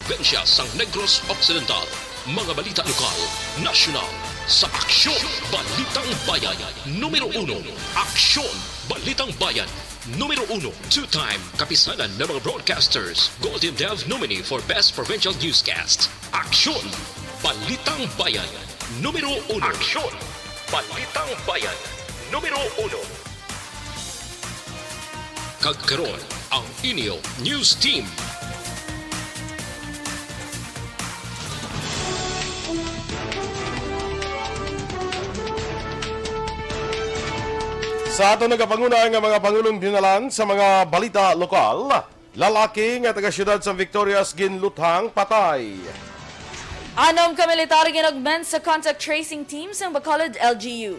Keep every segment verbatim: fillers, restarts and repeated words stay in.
Probinsya sang Negros Occidental. Mga balita lokal, nasyonal, sa Aksyon Balitang Bayan. Numero uno, Aksyon Balitang Bayan. Numero uno, two-time Kapisanan ng mga Broadcasters Golden Dove nominee for Best Provincial Newscast. Aksyon Balitang Bayan. Numero uno. Aksyon Balitang Bayan. Numero uno. Kag karon, ang inyo news team. Sa aton nagapanguna nga mga pangulong dinalan sa mga balita lokal, lalaki nga taga-siyudad sa Victorias ginluthang patay. Anom ka militar gin-augment sa contact tracing team sang Bacolod L G U.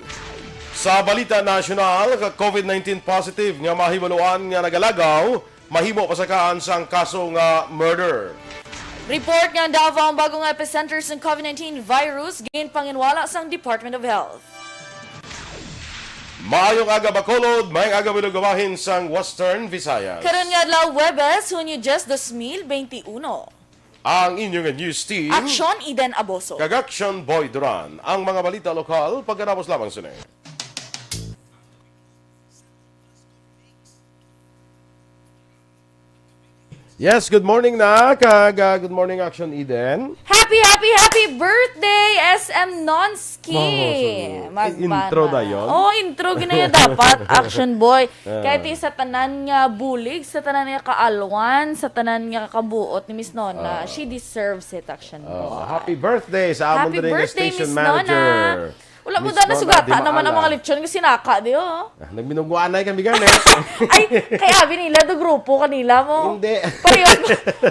Sa balita nasyonal, ka COVID nineteen positive nga mahibaluan nga nagalagaw, mahimo pasakaan sang kaso nga murder. Report nga ang Davao ang bago nga epicenter sang COVID nineteen virus, ginpanginwala sang Department of Health. Maayong aga, Bacolod, maayong aga, Bacolod, sang Western Visayas. Karon nga adlaw, Huwebes, Hunyo diyes, dos mil beinti uno. Ang inyo nga news team, Aksyon Eden Aboso. Kag Aksyon Boy Duran. Ang mga balita lokal, pagkatapos lamang sini. Yes, good morning na, kag, ah, good morning, Action Eden. Happy, happy, happy birthday, S M Nonski! Wow, so, Magmana. Intro na yun? Oh, intro, gina yun dapat, Action Boy. Ah. Kahit sa tanan nga bulig, sa tanan nga kaalwan, sa tanan nga kabuot ni Miss Nona, ah, she deserves it, Action Boy. Ah, happy birthday sa amon diri nga station manager. Happy birthday, Miss Nona! Wala mo daan na sugata naman ang mga lechon nga sinaka di, oh. Ah, nagminungguanay kami gani. Ay, kay abi nila, do grupo kanila mo. Hindi. Parehas,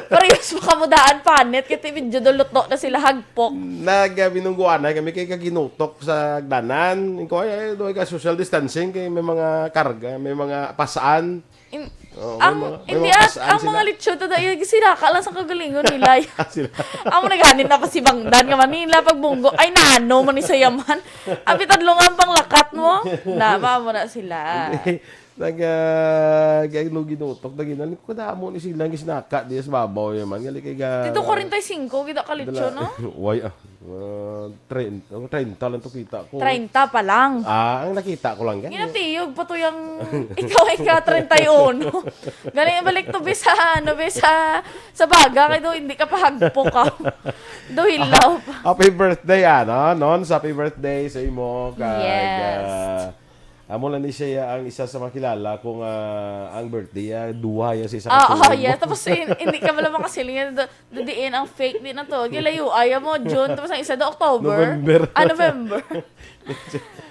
parehas mo kamo daan panit, kay medyo do luto na sila hagpok. Nagminungguanay kami kay kaginutok sa hagdanan. Ko, ay, ay, do ka social distancing kay may mga karga, may mga pasaan. In-, oh, may ang, mga, may hindi mga at, pasaan ang sila. Mga lechon to dahil sinaka lang sa kagalingon nila. Sila. Ang naghanit na pa si Bangdan nga Manila, pag bunggo, ay nano man ni Sayaman. Abi tadlong ang panglakat mo. Na, mamo na sila. Hindi. Nag, ah, kay nung ginutok, naging, ano ko na mo ni sila, gisinaka, di sa babaw yaman. Gali kay ga-, Dito kwarenta y cinco, kita ka lechon, no? Why, ah? Ah, treinta, oh, treinta lang to kita ko. Treinta pa lang. Ah, ang nakita ko lang gani. Ginatiyog pa to yang ikaw ay ka treinta y uno. Gani, balik to, be, sa, ano, be, sa, sa baga, kay do, hindi ka pa hagpo ka. Do, hilaw pa. Happy birthday, ano, Nons, happy birthday sa imo. Kag, yes. Ah, amo lang ni siya ang isa sa makilala kung, ah, ang birthday, ah, duha ya sa isa ka tuig. Oo, yeah. Tapos, hin-, hindi ka wala makasiling. Do, do diin ang fake, di na to. Gilayo, ay mo, June, tapos ang isa do, October. November. Ah, November.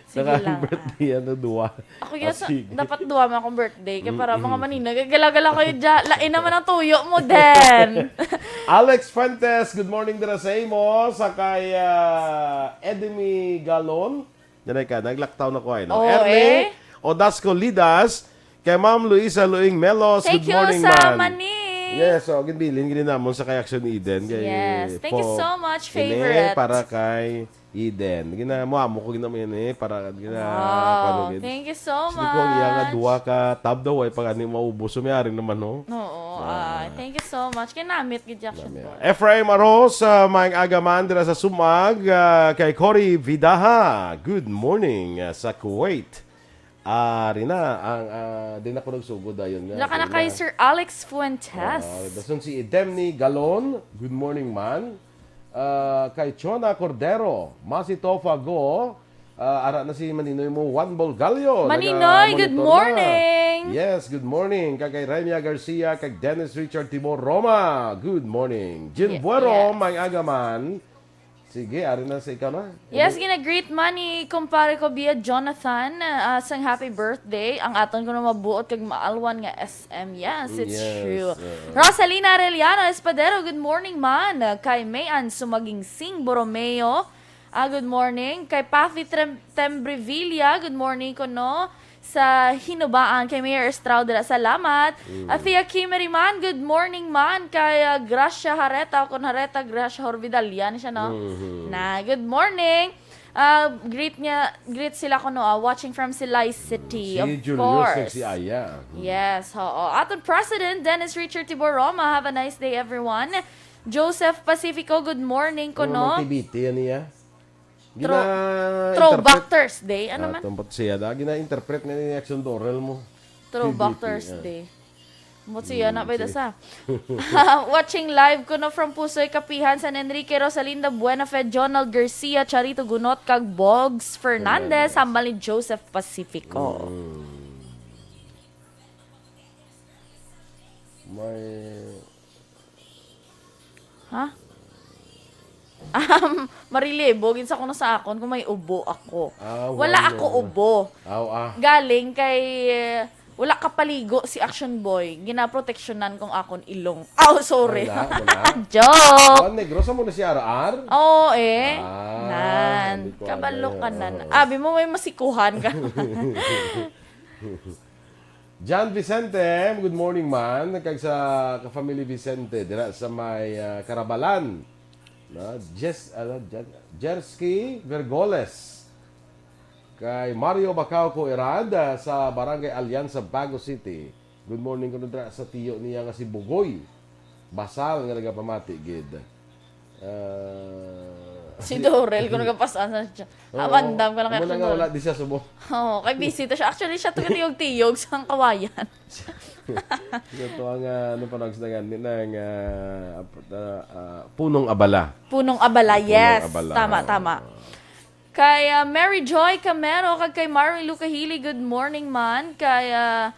Sige lang, ah. Naka-birthday, ano, duwa. Ako, yes, ah, sige. Dapat duwa man akong birthday. Kaya para mga manina, gala-gala kayo dyan. Lain naman ang tuyo mo, then. Alex Fuentes, good morning dira sa imo. Sa kay, ah, Edemy Galon. Yan ay ka, naglaktaw na ko ay, no? Oo, Ernie eh. Odasco Lidas, kay Ma'am Luisa Luing Melos, good morning, ma'am. Thank you sa mani. Yes, so, ginbilin, gini namon sa kay Action Eden. Kay, yes, thank you so much, favorite. Para kay Eden. Gina, mo amo ko gina mo yan eh, para gina, wow, thank you so much. Sige ko, iya nga duwa ka tab daw, ay pag ani maubos, so may ari naman, no? Oo, ah, thank you so much. Kinamit, gid, Action Boy. Ephraim Aros, ah, maayong aga man dira sa Sumag, ah, kay Cory Vidaha. Good morning, ah, sa Kuwait. Ah, Rina, ang, ah, din ako nagsugod dayon nga. Wala ka na kay Sir Alex Fuentes. Ah, dason si Edemni Galon. Good morning, man. Ah, kay Chona Cordero, Masi Tofa Go, ah, ara na si Maninoy mo, Juan Bolgallo. Maninoy, good morning. Yes, good morning. Kag kay Remia Garcia, kag Dennis Richard Tibor Roma, good morning. Jin Buero, yes, maayong aga man. Sige, ari na sa ikaw na. Yes, gina-greet man ni kumpare ko via Jonathan, ah, sang happy birthday. Ang aton kuno mabuot kag maalwan nga S M. Yes, it's true. Yes, uh. Rosalina Arellano Espadero, good morning man. Kay Mayan Sumagingsing Borromeo, ah, good morning. Kay Pathy Trem-, Tembrevilla, good morning kuno. Sa Hinubaan, kay Mayor Estrao dira, salamat. Mm. Athea Kimmery man, good morning man. Kay, ah, Gracia Hareta, kon Hareta, Gracia Horvidalian siya, no? Mhm. Na, good morning. Ah, greet niya, greet sila kuno, ah, watching from Silay City, of course. Si Julius nagsiaya. Mm. Yes, oo. Aton President, Dennis Richard Tibor Roma, have a nice day, everyone. Joseph Pacifico, good morning kuno. Ano man T B T, ano ya? Throw-, gina-interpret. Throwback Thursday, ano Ah, man? Tumpot siya da. Gina-interpret na ni Action Dorel mo. Throwback T B T, ah. Thursday. Mo siya na Mm, ba sige. Sa? Watching live kuno from Pusoy, Kapihan, San Enrique, Rosalinda, Buena Fe, Jonald Garcia, Charito Gunot, kag Bogs Fernandez, Fernandez. Hambal ni Joseph Pacifico. Mm. May Ha? Um, Marilibo, ginsa ko na sa akon kung may ubo ako. Ah, Wala wala. Ako ubo. Aw, ah. Galing kay, eh, wala kapaligo si Action Boy. Ginaproteksyonan kong akon ilong. Aw, sorry. Wala, wala. Joke! Oh, Negros mo na si R R? Oo, eh. Ah, Nan, hindi ko kabalo alam. Ka na. Oo. Abi mo, may masikuhan ka. John Vicente, good morning, man. Kag sa ka-family Vicente, dira sa may, ah, Karabalan. Na, Jes-, ano, Jan-, Jersky Vergoles. Kay Mario Bacauco Irad, ah, sa Barangay Alianza, Bago City. Good morning kuno dira sa tiyo niya nga si Bugoy Basal nga nagapamati gid. Ah, Si Dorel, kung nagapasan na siya. Oo. Amandam ka lang kay Amo na nga, Dorel. Wala di siya subong. Oo, kay busy to siya. Actually, siya to katiyog-tiyog sa kawayan. Ito ang, ah, ano pa nagsadangan? Ni nang, ah, ap-, ah, ah, Punong Abala. Punong Abala, Punong yes. Abala. Tama, tama. Kay, ah, Mary Joy Camero, kag kay Mary Lucahili, good morning, man. Kay, ah,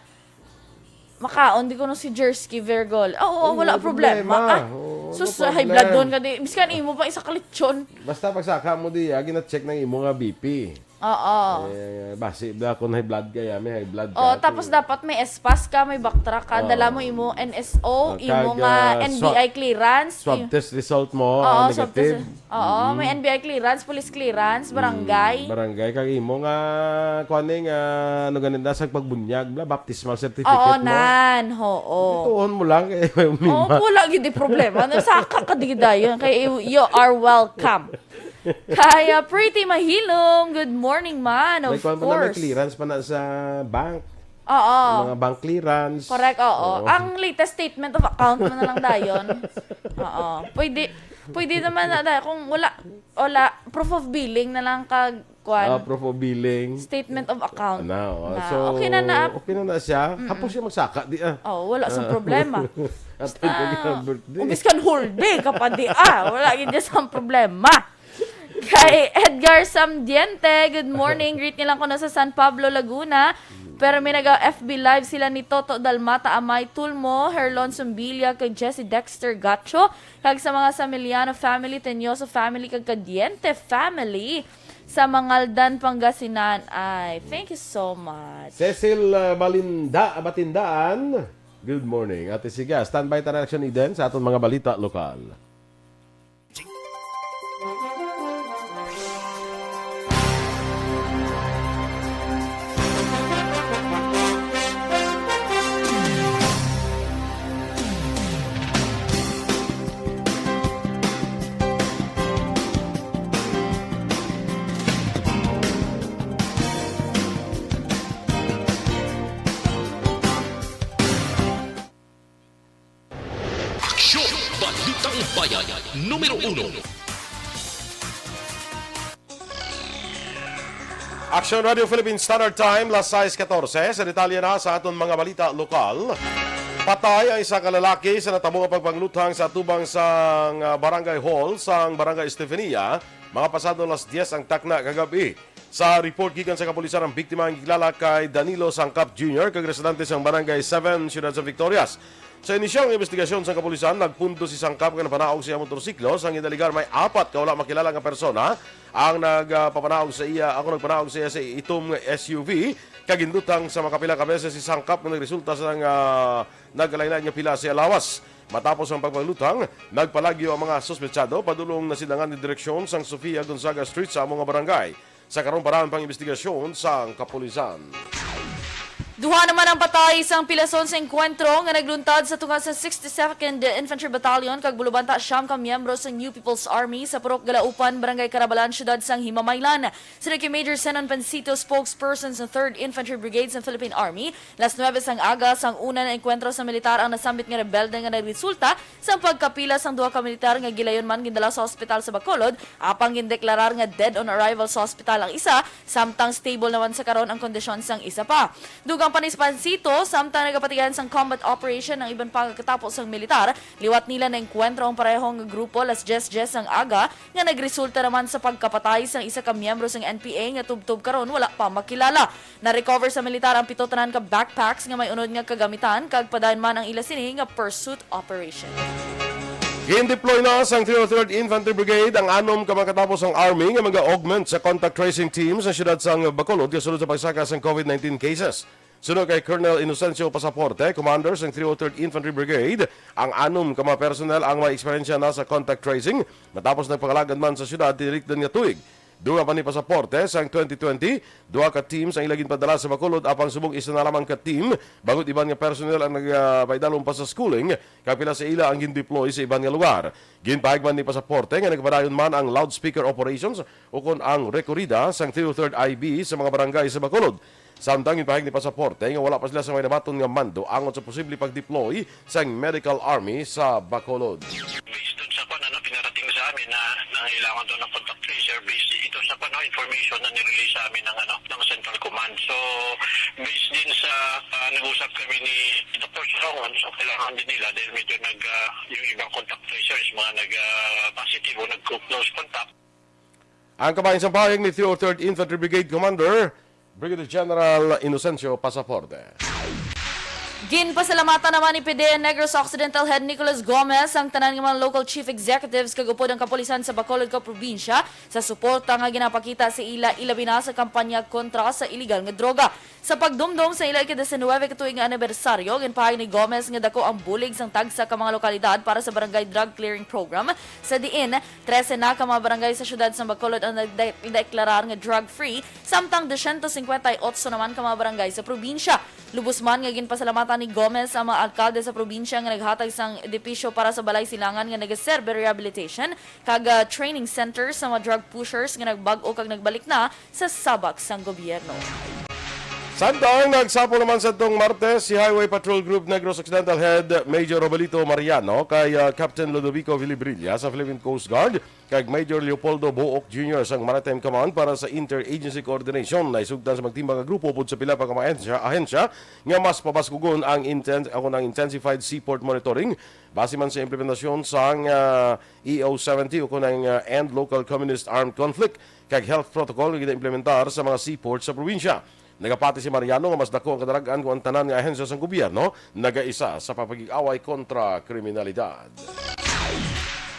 makaon di ko no si Jersky Virgol. Ah, oo, Ay, wala wala problema. Problema. Ah, Oo, sus, no high problem. Blood doon ka di. Biskan imo pa isa ka lechon. Basta pagsaka mo di, ah, gina-check ng imo nga B P. Oo. Eh, basi ba kung high blood ka, ya, may high blood ka. Oh, tapos dapat may S-PAS ka, may backtrack ka, Oo. Dala mo imo N S O, Oh, imo kag, nga ah, N B I swa-, clearance, swab im- test result mo, Oo, ah, swab test negative. Oo, may Mm. N B I clearance, police clearance, barangay. Mm, barangay. Kag imo nga, kuwan ni nga, ano ganin na, sa pagbunyag, bla, baptismal certificate Oo, mo. Nan, oo. Ituon mo lang, kay may Oo, problema. Wala gid di problema. Nasaka ka di dayon, kay you are welcome. Kaya Pretty Mahilom, good morning, man. Of May kuwan pa na, may course. Clearance pa na sa bank. Oo. Mga bank clearance. Correct, oo. Oo. Ang latest statement of account mo na lang dayon. Oo. Pwede, pwede naman na dayon. Kung wala, wala, proof of billing na lang kag, kwan. Ah, proof of billing. Statement of account Na, oo. Na. So, okay na na. Okay na na siya. Mm-mm. Hapos siya magsaka, di ah. Oh, wala sa Ah. problema. At Basta, ang kanyang birthday. Ubis kan whole day ka pa, di ah. Wala gid sa problema. Kay Edgar Samdiente, good morning. Greet nilang ko na sa San Pablo, Laguna. Pero may naga-F B Live sila ni Toto Dalmata Amay Tulmo, Herlon Sumbilia, kay Jesse Dexter Gacho, kag sa mga Samiliano family, Tenyoso family, kag Cadiente family sa Mangaldan, Pangasinan. Ay, thank you so much. Cecil, uh, Balinda, Batindaan, good morning. Ate Siga, standby ta na, Action Eden, sa aton mga balita lokal. Aksyon! Balitang Bayan, numero uno. Aksyon Radio Philippine Standard Time, las sais katorse. Sa detalye na sa aton mga balita lokal, patay ang isa ka lalaki sa natabo nga pagpangluthang sa atubang sang, ah, barangay hall sang Barangay Estefania, mga pasado las dyes ang takna kagab-i. Sa report gikan sa kapulisan, ang biktima ang gikilala kay Danilo Sangkap Junior, kag residente sang Barangay seven, Siyudad sa Victorias. Sa inisyal nga investigasyon sang kapulisan, nagpundo si Sangkap nga napanaog sa iyang motorsiklo, sang ginaligar may apat ka wala makilala nga persona ang nagpapanaog sa iya, ako nagpanaog sa iya sa itom nga S U V, kag ginlutang sa makapila ka beses si Sangkap nga nagresulta sa nga nagkalain-lain nga pila sa iya lawas. Matapos ang pagpangluthang, nagpalagyo ang mga suspetsado padulong nasilangan ni direksyon sang Sofia Gonzaga Street sa amo nga barangay. Sa karon, paraan pang investigasyon sang kapulisan. Duha naman ang patay sang pilason sa engkwentro nga nagluntad sa tunga sa sixty-second Infantry Battalion kag bulubanta siyam ka miyembro sa New People's Army sa Purok Galaupan, Barangay Carabalan, Siyudad sang Himamaylan. Suno kay Major Zenon Pancito, spokesperson sa Third Infantry Brigade sa Philippine Army, las nuwebe sang aga sang una na engkwentro sa militar ang nasambit nga rebelde nga nagresulta sa pagkapila sang duha ka militar nga gilayon man gindala sa ospital sa Bacolod, apang gindeklarar nga dead on arrival sa ospital ang isa, samtang stable naman sa karon ang kondisyon sang isa pa. Dugang pa ni Pancito, samtang nagapatigayon sang combat operation ang iban pa nga katapo sang militar, liwat nila naengkwentro ang pareho nga grupo las dyes dyes sang aga nga nagresulta naman sa pagkapatay sang isa ka miyembro sang N P A nga tubtob karon wala pa makilala. Na-recover sa militar ang pito tanan ka backpacks nga may unod nga kagamitan kag padayon man ang ila sini nga pursuit operation. Gin-deploy na sang three oh third Infantry Brigade ang anom ka mga katapo sang Army nga mag-augment sa contact tracing team sa siyudad sang Bacolod kasunod sa pagsaka sang COVID nineteen cases. Suno kay Colonel Inocencio Pasaporte, commander sang three oh third Infantry Brigade, ang anom ka mga personnel ang may eksperyensya na sa contact tracing matapos nagpangalagad man sa siyudad tinikdan nga tuig. Dugang pa ni Pasaporte, sang twenty twenty, duha ka teams ang ila ginpadala sa Bacolod, apang subong isa na lamang ka team bangod iban nga personnel ang nagapaidalom pa sa schooling, kag pila sa ila ang gindeploy sa iban nga lugar. Ginpahayag man ni Pasaporte nga nagapadayon man ang loudspeaker operations ukon ang rekorida sang three oh third I B sa mga barangay sa Bacolod. Samtang ginpahayag ni Pasaporte nga wala pa sila sa may nabaton nga mando angot sa posible pagdeploy sang Medical Army sa Bacolod. Based dun sa kwan, ano, pinarating sa amin na nangailangan daw ng contact tracer, based ito sa kwan, no, information na nirelease sa amin ng, ano, ng Central Command. So, based din sa ah, nag-usap kami ni Doctor Sharongon, so kailangan din nila dahil medyo nag, ah, yung ibang contact tracers, mga nag-positive o nag-close contact. Ang kabahin sang pahayag ni three oh third Infantry Brigade Commander Brigadier General Inocencio Pasaporte. Ginpasalamatan naman ni P D N Negros Occidental Head Nicholas Gomez ang tanan nga mga local chief executives kag upod ang kapulisan sa Bacolod ka probinsya sa suporta nga ginapakita sa ila, ilabi na sa kampanya kontra sa iligal nga droga. Sa pagdumdom sa ila ika-diecinuebe ka tuig nga anibersaryo, ginpahayag ni Gomez nga dako ang bulig sang tagsa ka mga lokalidad para sa Barangay Drug Clearing Program, sa diin trese na ka mga barangay sa siyudad sa Bacolod ang nagde-, nagdeklarar nga drug-free, samtang dosyentos singkwenta y otso naman ka mga barangay sa probinsya. Lubos man nga ginpasalamatan ni Gomez ang mga alkalde sa probinsya nga naghatag sang edipisyo para sa Balay Silangan nga nagaserbe rehabilitation kag, ah, training center sa mga drug pushers nga nagbag-o kag nagbalik na sa sabak sang gobyerno. Samtang nagsapol naman sadtong Martes si Highway Patrol Group Negros Occidental Head Major Robalito Mariano kay, ah, Captain Ludovico Vilibrilla sa Philippine Coast Guard kag Major Leopoldo Book Junior sang Maritime Command para sa interagency coordination na isugtan sa magtimbang nga grupo upod sa pila pa ka mga ahensya, ahensya nga mas pabaskugon ang inten-, ang intensified seaport monitoring base man sa implementasyon sang, ah, E O seventy ukon ang, ah, End Local Communist Armed Conflict kag health protocol nga ginaimplementar sa mga seaport sa probinsya. Nagapati si Mariano nga mas dako ang kadarag-an kon ang tanan nga ahensya sang gobyerno nagaisa sa pagpakig-away kontra kriminalidad.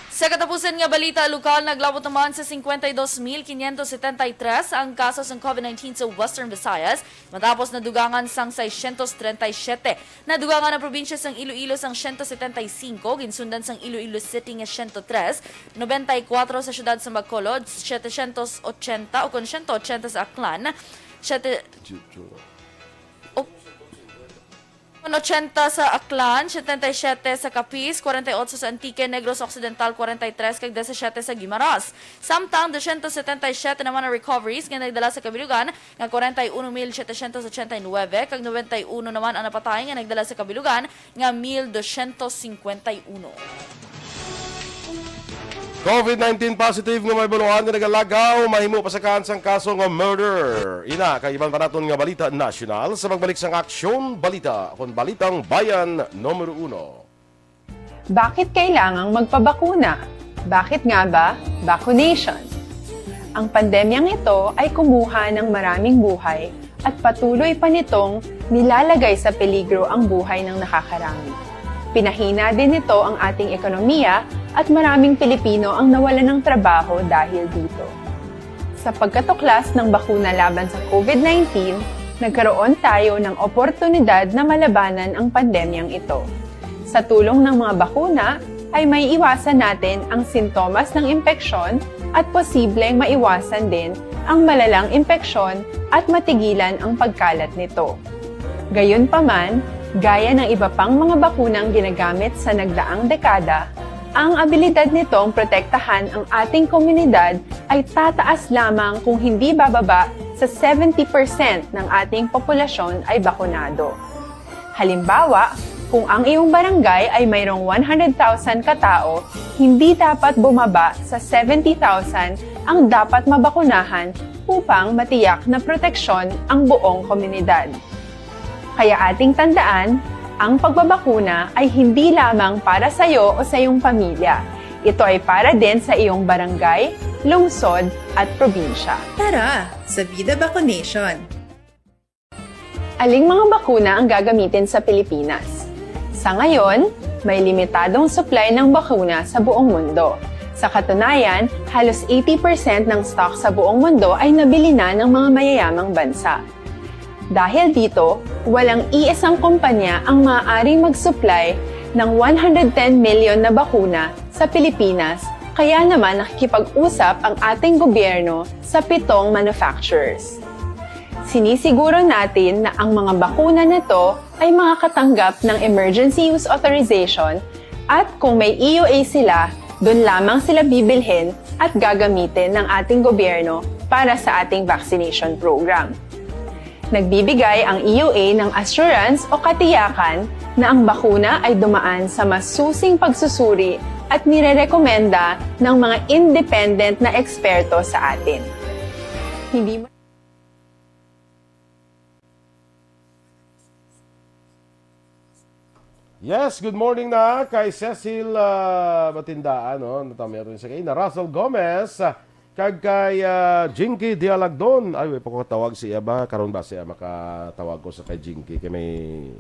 Sa katapusan nga balita lokal, naglabot naman sa cincuenta y dos mil quinientos setenta y tres ang kaso sang COVID nineteen sa Western Visayas, matapos nadugangan sang seiscientos treinta y siete. Nadugangan ang probinsya sang Iloilo sang siyento setenta y singko, ginsundan sang Iloilo City nga siyento tres, noventa y kuwatro sa siyudad sa Bacolod, setecientos ochenta o kon siyento ochenta sa Aklan, siyete, o, kon ochenta sa Aklan, setenta y siete sa Capiz, kwarenta y otso sa Antique, Negros Occidental, kwarenta y tres kag disisiete sa Guimaras. Samtang dosyentos setenta y siete naman ang recoveries nga nagdala sa kabilugan, nga kwarenta y uno mil setecientos ochenta y nuebe kag noventa y uno naman ang napatay nga nagdala sa kabilugan nga mil dosyentos singkwenta y uno. COVID nineteen positive nga may baluan nga nagalagaw, mahimo pasakaan sang kaso nga murder. Ina, kag iban pa naton nga balita nasyonal sa pagbalik sang Aksyon Balita, kon Balitang Bayan Numero Uno. Bakit kailangang magpabakuna? Bakit nga ba vaccination? Ang pandemyang ito ay kumuha ng maraming buhay at patuloy pa nitong nilalagay sa peligro ang buhay ng nakakarami. Pinahina din nito ang ating ekonomiya at maraming Pilipino ang nawalan ng trabaho dahil dito. Sa pagkatuklas ng bakuna laban sa COVID nineteen, nagkaroon tayo ng oportunidad na malabanan ang pandemyang ito. Sa tulong ng mga bakuna, ay maiiwasan natin ang sintomas ng impeksyon at posibleng maiwasan din ang malalang impeksyon at matigilan ang pagkalat nito. Gayunpaman, gaya ng iba pang mga bakunang ginagamit sa nagdaang dekada, ang abilidad nitong protektahan ang ating komunidad ay tataas lamang kung hindi bababa sa seventy percent ng ating populasyon ay bakunado. Halimbawa, kung ang iyong barangay ay mayroong one hundred thousand katao, hindi dapat bumaba sa seventy thousand ang dapat mabakunahan upang matiyak na proteksyon ang buong komunidad. Kaya ating tandaan, ang pagbabakuna ay hindi lamang para sa iyo o sa iyong pamilya. Ito ay para din sa iyong barangay, lungsod, at probinsya. Tara sa Vida Vaccination! Aling mga bakuna ang gagamitin sa Pilipinas? Sa ngayon, may limitadong supply ng bakuna sa buong mundo. Sa katunayan, halos eighty percent ng stock sa buong mundo ay nabili na ng mga mayayamang bansa. Dahil dito, walang iisang kumpanya ang maaaring mag-supply ng one hundred ten million na bakuna sa Pilipinas, kaya naman nakikipag-usap ang ating gobyerno sa pitong manufacturers. Sinisiguro natin na ang mga bakuna na to ay makakatanggap ng emergency use authorization at kung may E U A sila, doon lamang sila bibilhin at gagamitin ng ating gobyerno para sa ating vaccination program. Nagbibigay ang E U A ng assurance o katiyakan na ang bakuna ay dumaan sa masusing pagsusuri at nirerekomenda ng mga independent na eksperto sa atin. Hindi mo Yes, good morning na kay Cecil, ah, Batindaan, no? Natamiya rin sa kay na Russell Gomez, ah, kag kay, ah, Jinky Dialagdon. Ay, way pa ko katawag siya ba? Karon ba siya makatawag ko sa kay Jinky? Kay may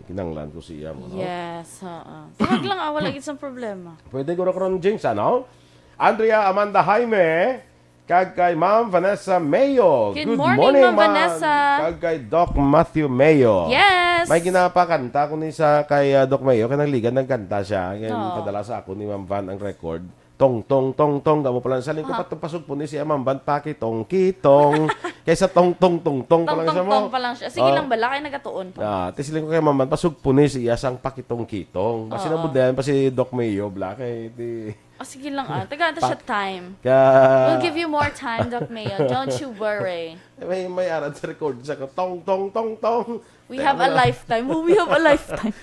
kinanglan ko siya mo, no? Yes, oo. Tawag lang, ah, wala gid sang problema. Pwede ko na karon, Jinx, ano? Andrea Amanda Jaime, kag kay Ma'am Vanessa Mayo. Good Good morning, morning, Ma'am Ma'am. Vanessa. Kag kay Doc Matthew Mayo. Yes. May ginapakanta ko ni sa kay, ah, Doc Mayo, kay nagligad nagkanta siya. Kay Oo. padala sa ako ni Ma'am Van ang record. Tong, tong, tong, tong. Gamo pala. Sa lingkod Aha. pa, pasugpon ni siya, Ma'am Van, pakitong, kitong. Kaysa tong, tong, tong, tong pa Tong, lang siya tong, mo. tong pa lang siya. Sige Oh. lang, bala, kay nagatuon pa. Ah, ti siling ko kay Ma'am Van, pasugpon ni siya sang pakitong, kitong. Basi Oo. na budyan pa si Doc Mayo, bla, kay di Ah, sige lang, ah. Tagaan ta siya Pak- time. Ka- We'll give you more time, Doc Mayo. Don't you worry. May, may arat sa record sa ko. Tong, tong, tong, tong. We Teka have mo a lang. lifetime. We have a lifetime.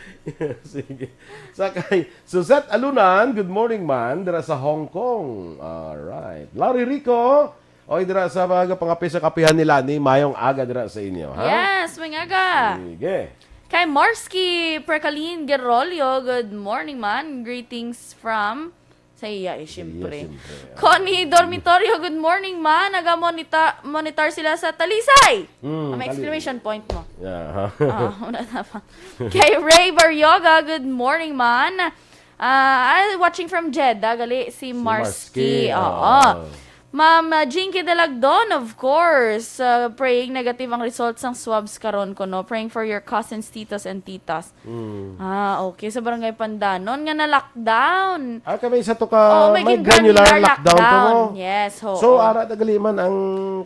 Sige. Sa kay Suzette Alunan, good morning, man. Dira sa Hong Kong. Alright. Larry Rico, oy, dira sa mga pangapi sa kapihan nila ni Mayong Aga dira sa inyo, ha? Yes, may aga. Sige. Kay Marsky Precalin Gerolio, good morning, man. Greetings from Sa iya, eh, siyempre. Iya, siyempre, ah. Connie Dormitorio, good morning, ma. Naga-monita-, monitor sila sa Talisay. Mm, Ah, may Talisay. exclamation point mo. Yeah. Ah, wala na pa. Kay Ray Barrioga, good morning, man. Ah, ah, watching from Jeddah, gali si Si Marsky. Marsky, Oo. oo. Ma'am, ah, Jinky Dalagdon, of course. Ah, praying negative ang results sang swabs karon kuno. Praying for your cousins, titos, and titas. Mm. Ah, okay. Sa Barangay Pandanon nga na-lockdown. Ah, kami sa to ka, Oo, may may gin-, granular granular lockdown to mo. lockdown. Yes, oo. So, ara na gali man ang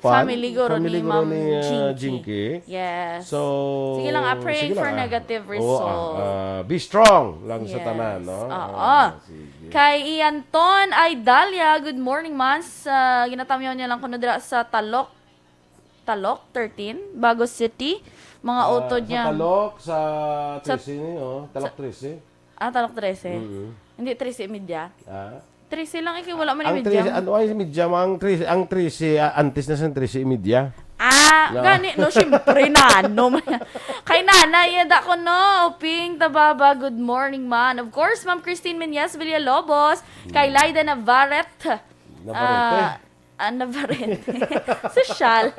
kwan? Family guro Family ni guro Ma'am ni, ah, Jinky. Jinky. Yes. So, Sige lang, ah, praying sige for lang, ah. negative Oo, ah, results. ah, be strong lang sa Yes. tanan, no? Oo. Ah, sige. Kay Ian Ton Idalia, good morning, man. Sa, ginatamyaw niya lang kuno dira sa Talok. Talok, thirteen, Bago City, mga Ah, utod sa niya. Talok, sa Sa trese ni, oh. Talok sa trese. Ah, Talok trese. Mm-mm. Hindi, trese y media. Ah? Trese lang, iki, wala man Ang ni media. trese, ano ay media mo? Ang trese, ang trese, ah, antes na sa trese y media. Ah, No. gani, no, syempre, na, no. Kay Nana, yada ko, no. Ping Tababa, good morning, man. Of course, Ma'am Christine Menyes Villalobos, kay Mm. Laida Navarrete. Navarrete. Ah, Ah, Navarrete. Sosyal.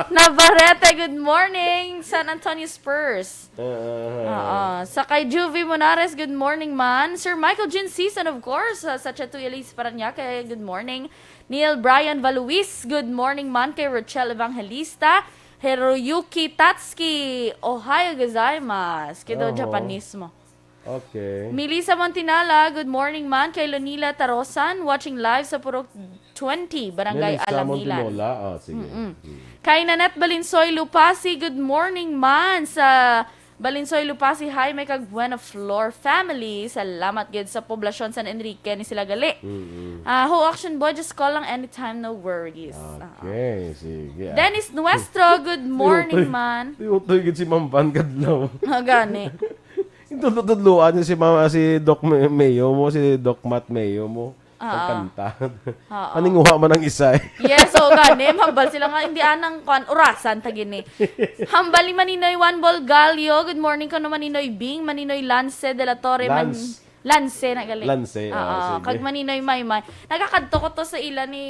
Navarrete, good morning, San Antonio Spurs. Ah, ah, ah. Oo. Sa kay Juvie Monares, good morning, man. Sir Michael Jean Season, of course. Sa, sa Chatuyali, Parañaque, good morning. Neil Brian Valuis, good morning, man. Kay Rochelle Evangelista, Hiroyuki Tatsuki, ohayo gozaimasu. Kido Oho. Japanese mo. Okay. Melissa Montinala, good morning, man. Kay Lonila Tarosan, watching live sa Purok twenty, Barangay Melissa Alangilan. Montinola. Ah, sige. Mm-mm. Mm. Kay Nanette Balinsoy Lupasi, good morning, man, sa Balinsoy Lupasi, hi, may kag Buena Flor family. Salamat gid sa poblasyon San Enrique ni sila gali. Mm-mm. Ah, ho, Action Boy, just call lang anytime, no worries. Ah. Okay, sige, ah. Dennis Nuestro, good morning, Tiutoy, man. Tiutoy gid si Ma'am Van Kadlaw. Ah, gani. Yung tudlo-tudloan niya si Mama, si Doc Me-, Mayo mo, si Doc Matt Mayo mo. Ah. Pagkanta. Oo. Paninguha man ang isa, eh. Yes, oo, gani. Hambal sila nga, hindi anang kwan, orasan, ta gini. Hambal ni Maninoy Juan Bolgallo. Good morning kuno Maninoy Bing, Maninoy Lance de la Torre, Man-, Lance. Lance na gali. Lance, ah, oo, sige. Kag Maninoy Maymay. Nagakadto ko to sa ila ni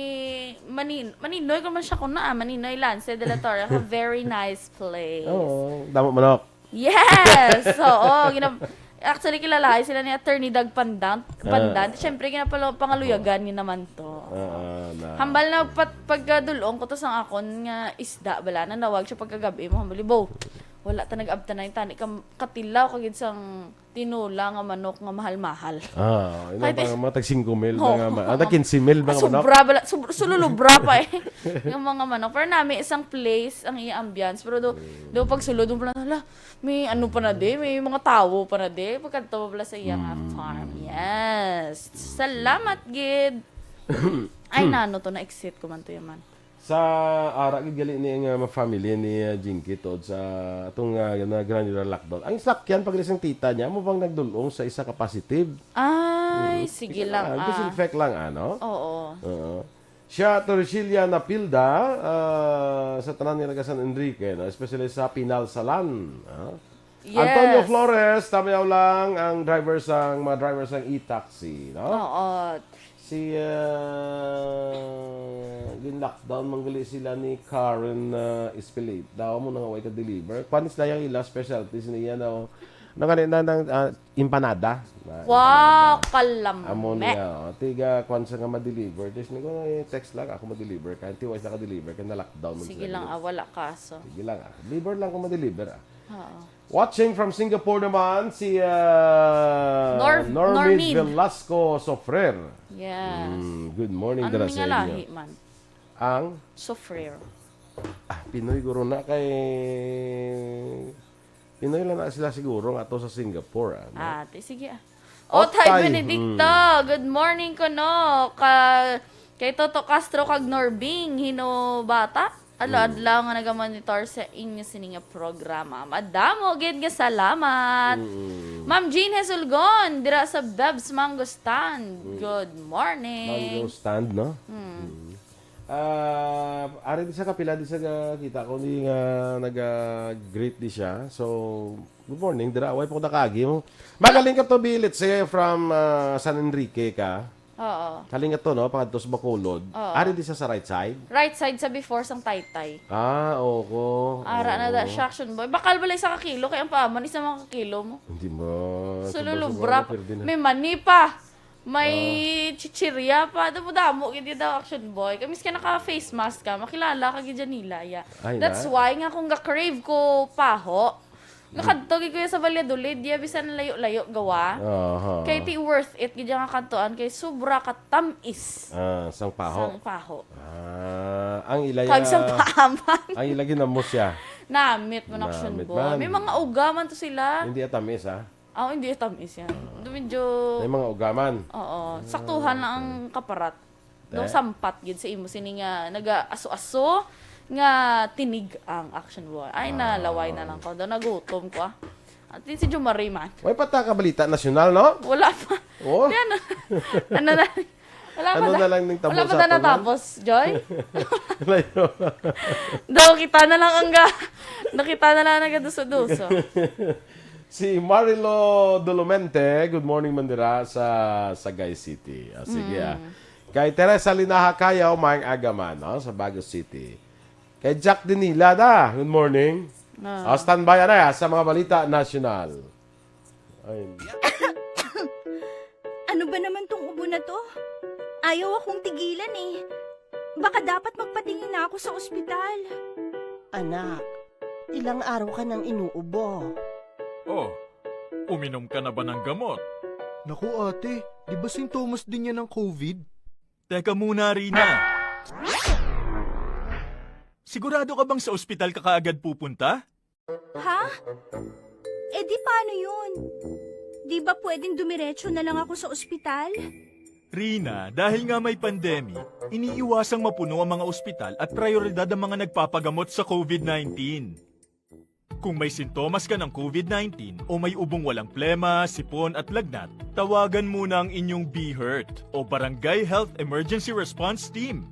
Manin-, Maninoy, kung man siya ko na, ah, Maninoy Lance de la Torre. A very nice place. Oo, damo manok. Yes! Oo. Gina-, actually, kilalahay sila ni Attorney Doug Pandan. Ah. Pandan. Siyempre, ginapalo-, pangaluyagan niya naman to. Ah, ah, na. Hambal na pat-, pagkadulong ko to sang akon nga isda, bala, nanawag siya pagkagabi mo, hambal, "Bo, wala ta nag-abta na yung tani kam-, katilaw, kagid sang tinola nga manok nga mahal-mahal." Ah, yun ang kahit pang-, mga tag singko mil ba nga ma-, ah, tag kinse mil ba nga manok? Sobra bala, sob-, sululubra pa eh. Yung mga manok. Pero nami isang place, ang iya ambience. Pero do, do pag sulod mo pala, hala, may ano pa na di, may mga tawo pa na di. Pagkadto pa pala sa iyang, ah, farm. Yes. Salamat gid. Ay, nano to, na-exit ko man to yaman. Sa ara gid gali ni nga ma-, family ni, ah, Jinky tod sa atong, ah, na granular lockdown. Ang sakyan pag sang tita niya, mo bang nagdulong sa isa ka positive? Ay, sige lang, ah. Disinfect lang, ano? Oo. Oo. Siya, Torrecilla Napilda, ah, sa tanan nga taga San Enrique, no? Especially sa Pinalsalan, ah. Yes. Antonio Flores, tamayaw lang ang driver sang, mga driver sang e-taxi, no? Oo. Si, ah, gin-lockdown man gali sila ni Karen, ah, Espilita. Daw mo na nga way ka-deliver. Kwan sila yung ila specialties niya, no? Nang ano na, nang, ah, empanada. Na, wow, empanada. Kalami. Amo niya, oh. Tiga, kwan sa nga ma-deliver. Tapos nag-, eh, text lang, ako ma-deliver ka. Tiwais na ka-deliver, kaya na-lockdown man sila. Sige lang, ah, wala kaso. Sige lang, ah. Deliver lang kung ma-deliver, ah. Oo. Watching from Singapore naman, si, ah, Nor-, Normid Normid. Velasco Sofrer. Yes. Mm, good morning, ano dira nga sa inyo. Lahi man? Ang? Sofrer. Ah, Pinoy guro na kay Pinoy lang na sila siguro nga to sa Singapore, ano? Ah, ti-, sige, ah. Otay. Otay Benedicto, mm. Good morning kuno. Ka-, kay Toto Castro kag Norbing, Hino Bata. Adlaw-adlaw nga nagamonitor sa inyo sini nga programa. Madamo gid nga salamat. Mm. Ma'am Jean Hesulgon, dira sa Bebs Mango Stand. Mm. Good morning. Mango Stand, no? Mm. Mm. Ah, ari di sa kapila di sa ga-, kita ko ni nga naga-greet di siya. So, good morning, dira. Way pa ko nakagi mo. Magaling ka to, Bi, let's say, from, ah, San Enrique ka. Oo. Kalingat to, no? Pangadto sa Bacolod. Oo. Ari di sa, sa right side? Right side sa before sang Taytay. Ah, oko. Ara na da siya, Action Boy. Bakal bala isa ka kilo, kay ang paaman, isa man ka kilo mo. Hindi mo. Sululubra pa. Sobra-sobra na, pwede na. May mani pa. May chichirya pa. Damo-damo, gid daw, Action Boy. Kay miski naka-face mask ka, makilala ka gid dyan nila, ya. Ay, na. That's why nga kung ga-crave ko paho, nakadto gid ko ya sa Valladolid, ya, bisan layo-layo gawa. Aha. Kay ti worth it gid ya nga kantuan, kay sobra ka tamis. Ah, sang paho. Sang paho. Ah, ang ila ya, kag sang paaman. Ang ila ginamos ya. Namit man, Action Boy. Namit man. May mga uga man to sila. Hindi ya tamis, ah. Ah, hindi ya tamis yan. Do medyo may mga uga man. Oo, saktuhan lang ang kaparat. Daw sampat gid sa imo sini nga nagaaso-aso nga tinig ang, Action Boy. Ay, nalaway na lang ko. Daw nagutom ko, ah. At yun si Jumari man. Way pa ta ka balita nasyonal, no? Wala pa. Oh? Yan. Ano na? Wala pa. Ano na lang ning tabo sa aton, man? Wala pa na natapos, Joy? Layo. Daw, kita na lang ang ga-, nakita na lang ang nagaduso-duso. Si Marilo Dolomente, good morning, man dira sa Sagay City. Ah, sige, ah. Mm. Kay Teresa Linaha Kayaw, maayong aga man, no, sa Bago City. Kay Jack Dinila da, good morning. Ah. Ah, standby, anay, ah, sa mga balita nasyonal. Ay. Ano ba naman tong ubo na to? Ayaw akong tigilan eh. Baka dapat magpatingin na ako sa ospital. Anak, ilang araw ka nang inuubo. Oh, uminom ka na ba ng gamot? Naku, ate, di ba sintomas din yan ng covid? Teka muna, Rina. Sigurado ka bang sa ospital ka kaagad pupunta? Ha? Eh, di paano yun? Di ba pwedeng dumiretso na lang ako sa ospital? Rina, dahil nga may pandemic, iniiwasang mapuno ang mga ospital at prioridad ang mga nagpapagamot sa covid nineteen. Kung may sintomas ka ng covid nineteen o may ubong walang plema, sipon at lagnat, tawagan muna ang inyong BHERT o Barangay Health Emergency Response Team.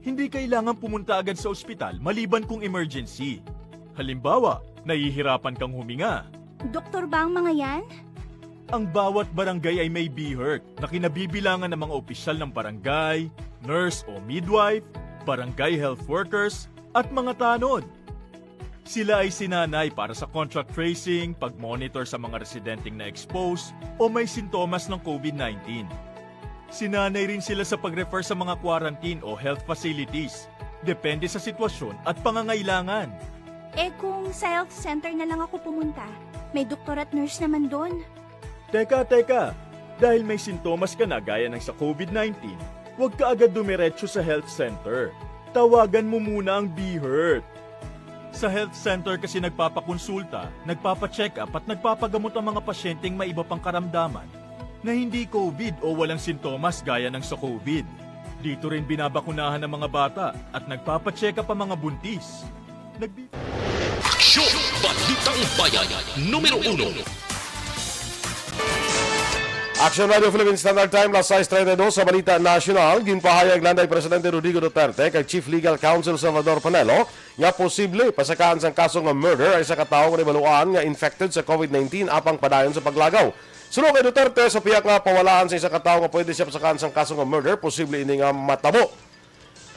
Hindi kailangan pumunta agad sa ospital maliban kung emergency. Halimbawa, nahihirapan kang huminga. Doktor ba ang mga yan? Ang bawat barangay ay may BHERT na kinabibilangan ng mga opisyal ng barangay, nurse o midwife, barangay health workers, at mga tanod. Sila ay sinanay para sa contact tracing, pag-monitor sa mga residenteng na-expose o may sintomas ng covid nineteen. Sinanay rin sila sa pag-refer sa mga quarantine o health facilities, depende sa sitwasyon at pangangailangan. Eh, kung sa health center na lang ako pumunta, may doktor at nurse naman doon. Teka, teka! Dahil may sintomas ka na gaya ng sa covid nineteen, huwag ka agad dumiretso sa health center. Tawagan mo muna ang BHERT. Sa health center kasi nagpapakonsulta, nagpapacheck-up at nagpapagamot ang mga pasyenteng may iba pang karamdaman na hindi covid o walang sintomas gaya ng sa covid. Dito rin binabakunahan ang mga bata at nagpapacheck-up ang mga buntis. Nagbi- Aksyon! Balitang Bayan, numero uno. Action Radio Philippine Standard Time, las sais treinta y dos sa Balita National. Ginpahayag lang ni Presidente Rodrigo Duterte kag Chief Legal Counsel Salvador Panelo nga posible pasakaan sang kaso nga murder ang isa ka tawo nga nabaluan nga infected sa covid nineteen apang padayon sa paglagaw. Suno kay Duterte, sa pihak nga pawalaan sa isa ka tawo nga pwede siya pasakaan sang kaso nga murder, posible ini nga matabo.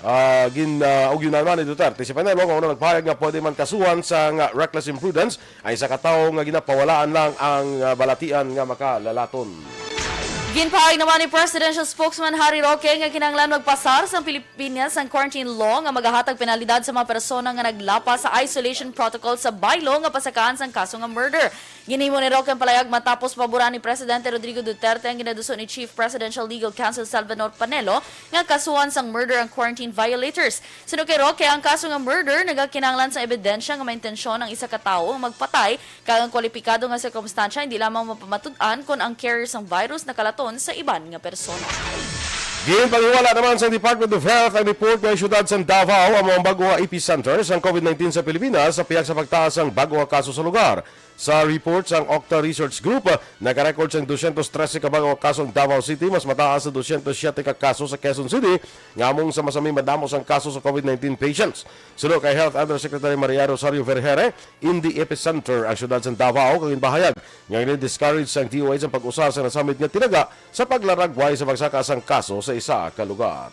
Ah, gin, ah, ugyonan man ni Duterte si Panelo nga una nagpahayag nga pwede man kasuhan sang reckless imprudence ang isa ka tawo nga ginapawalaan lang ang, ah, balatian nga makalalaton. Ginpahayag naman ni Presidential Spokesman Harry Roque nga kinahanglan magpasar sang Pilipinas ang quarantine law nga magahatag penalidad sa mga persona nga naglapas sa isolation protocol sa bylaw nga pasakaan sang kaso nga murder. Ginhimo ni Roque ang palayag matapos paboran ni Presidente Rodrigo Duterte ang ginaduso ni Chief Presidential Legal Counsel Salvador Panelo nga kasuhan sang murder ang quarantine violators. Suno kay Roque, ang kaso nga murder nagakinahanglan sang ebidensya nga may intensyon ang isa ka tawo nga magpatay, kag ang kwalipikado nga sirkumstansya hindi lamang mapamatud-an kon ang carrier sang virus nakalaton sa iban nga persona. Ginpanghiwala naman sa Department of Health ang report nga ang siyudad sang Davao amo ang bag-o nga epicenter sang covid nineteen sa Pilipinas sa pihak sa pagtaas sang bag-o nga kaso sa lugar. Sa report sang Octa Research Group, naka-record sang dosyentos trese ka bag-o nga kaso ang Davao City, mas mataas sa dosyentos siyete ka kaso sa Quezon City, nga amo ang sama sa may madamo sang kaso sa covid nineteen patients. Suno kay Health Undersecretary Maria Rosario Vergeire, in the epicenter ang siyudad sang Davao, kag ginpahayag nga gina-discourage sang D O H ang pag-usar sa nasamit nga tinaga sa paglaragway sa pagsaka sang kaso sa isa ka lugar.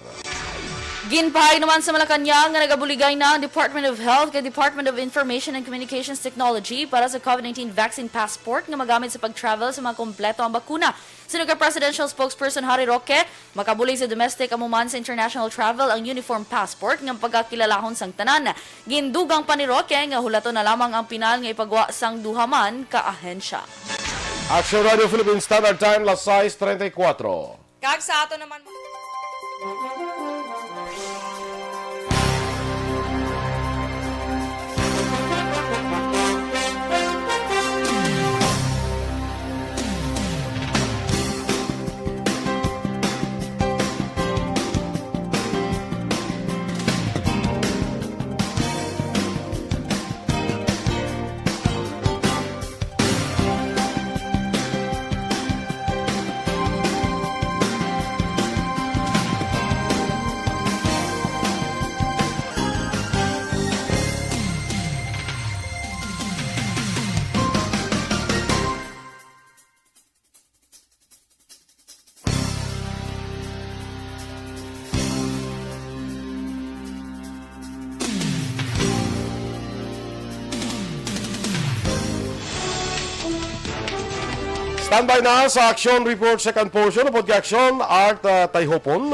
Ginpahayag naman sa Malacañang nga nagabuligay na ang Department of Health kag Department of Information and Communications Technology para sa covid nineteen vaccine passport nga magamit sa pag-travel sa mga kompleto ang bakuna. Suno kay Presidential Spokesperson Harry Roque, makabulig sa domestic amo man sa international travel ang uniform passport nga pagkakilalahon sang tanan. Gindugang pa ni Roque nga hulaton na lamang ang pinal nga ipagwa sang duha man ka ahensya. Action Radio Philippine Standard Time, las sais treinta y cuatro. Kag sa ato naman, Standby na sa Action Report second portion upod kay Action Art, ah, Tayhopon.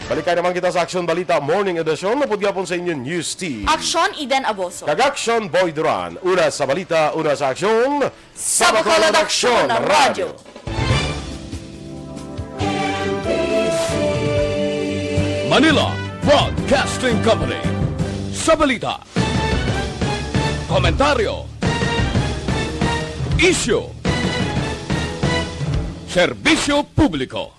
Balikan naman kita sa Action Balita Morning Edition upod gyapon sa inyo news team. Action Eden Aboso. Kag Action Boy Duran. Una sa balita, una sa aksyon. Sa Bacolod Aksyon Radyo. Manila Broadcasting Company. Sa balita, komentaryo, Isyu. Serbisyo publiko.